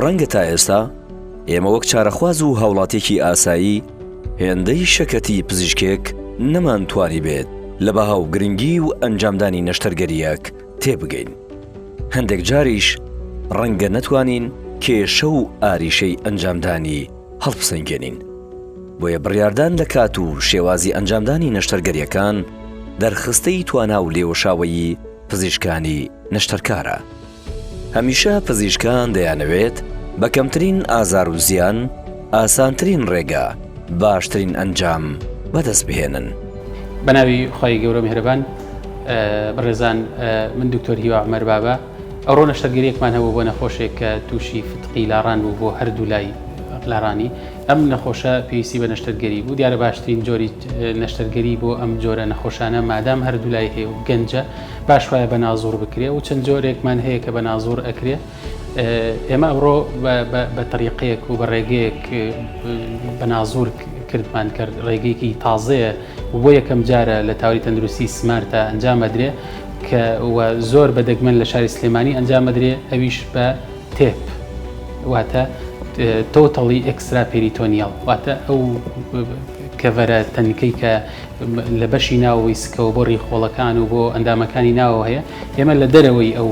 ڕەنگە تا ئێستا ئێمە وەک چارەخواز و هاوڵاتیەکی ئاسایی هێندەی شەکەتی پزیشکێک نەمانتوانیبێت لە بەها و گرنگی و ئەنجامدانی نەشتەرگەرییەک تێبگەین. هەندێک جاریش ڕەنگە نەتوانین کێشە و ئاریشەی ئەنجامدانی هەڵبسەنگێنین. بۆیە بڕیاردان لە کات و شێوازی ئەنجامدانی نەشتەرگەرییەکان دەرخستەی توانا و لێوەشاوەیی پزیشکانی نەشتەرکارە. هەمیشە پزیشکان دەیانەوێت بە کەمترین ئازار و زیان، ئاسانترین ڕێگە، باشترین ئەنجام بەدەست بهێنن. بەناوی خوای گەورە میهرەبان بەڕێزان من دکتۆر هیوا عومەر بابە ئەوڕۆ نەشتەرگەریەکمان هەبوو بۆ نەخۆشێک کە تووشی فتقی لاڕان بوو بۆ هەردوو لای لاڕانی ئەم نەخۆشە پێویستی بە نەشتەرگەری بوو دیارە باشترین جۆری نەشتەرگەری بۆ ئەم جۆرە نەخۆشانە مادام هەردوو لای هەیە و گەنجە باش وایە بە نازوڕ بکرێ و چەند جۆرێکمان هەیە کە بە نازوڕ ئەکرێ ئێمە ئەمڕۆ بە تەریقەیەک و بە ڕێگەیەک بە نازوور کردمان کە ڕێگەیەکی تازەیە و بۆ یەکەم جارە لە تاوری تەندروستی سمارتە ئەنجام ئەدرێ کە و زۆر بە دەگمەن لە شاری سلێمانی ئەنجام ئەدرێ ئەویش بە TEP واتە totally extraperitoneal واتە ئەو cover ە تەنکەی کە لە بەشی ناوەوەی سکەوە بۆ ڕیخۆڵەکان و بۆ ئەندامەکانی ناوەوە هەیە ئێمە لە دەرەوەی ئەو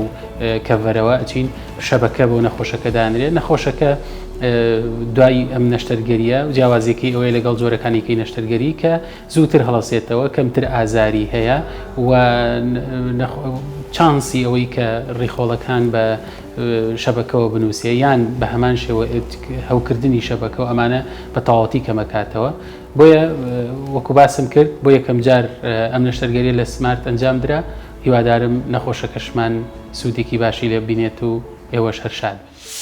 cover ەوە ئەچین شەبەکە بۆ نەخۆشەکە دانرێت نەخۆشەکە دوای ئەم نەشتەرگەریە و جیاوازیەکەی ئەوەیە لەگەڵ جۆرەکانی کەی نەشتەرگەری کە زووتر هەڵەسێتەوە کەمتر ئازاری هەیە و چانسی ئەوەی کە ڕیخۆڵەکان بە شەبەکەوە بنووسێ یان بە هەمان شێوە هەوکردنی شەبەکە و ئەمانە بە تەواوەتی کەمەکاتەوە بۆیە وەکو باسم کرد بۆ یەکەم جار ئەم نەشتەرگەریە لە سمارت ئەنجام درا هیوادارم نەخۆشەکەشمان سوودێکی باشی لێ ببینێت و ئێوەش هەر شاد بن.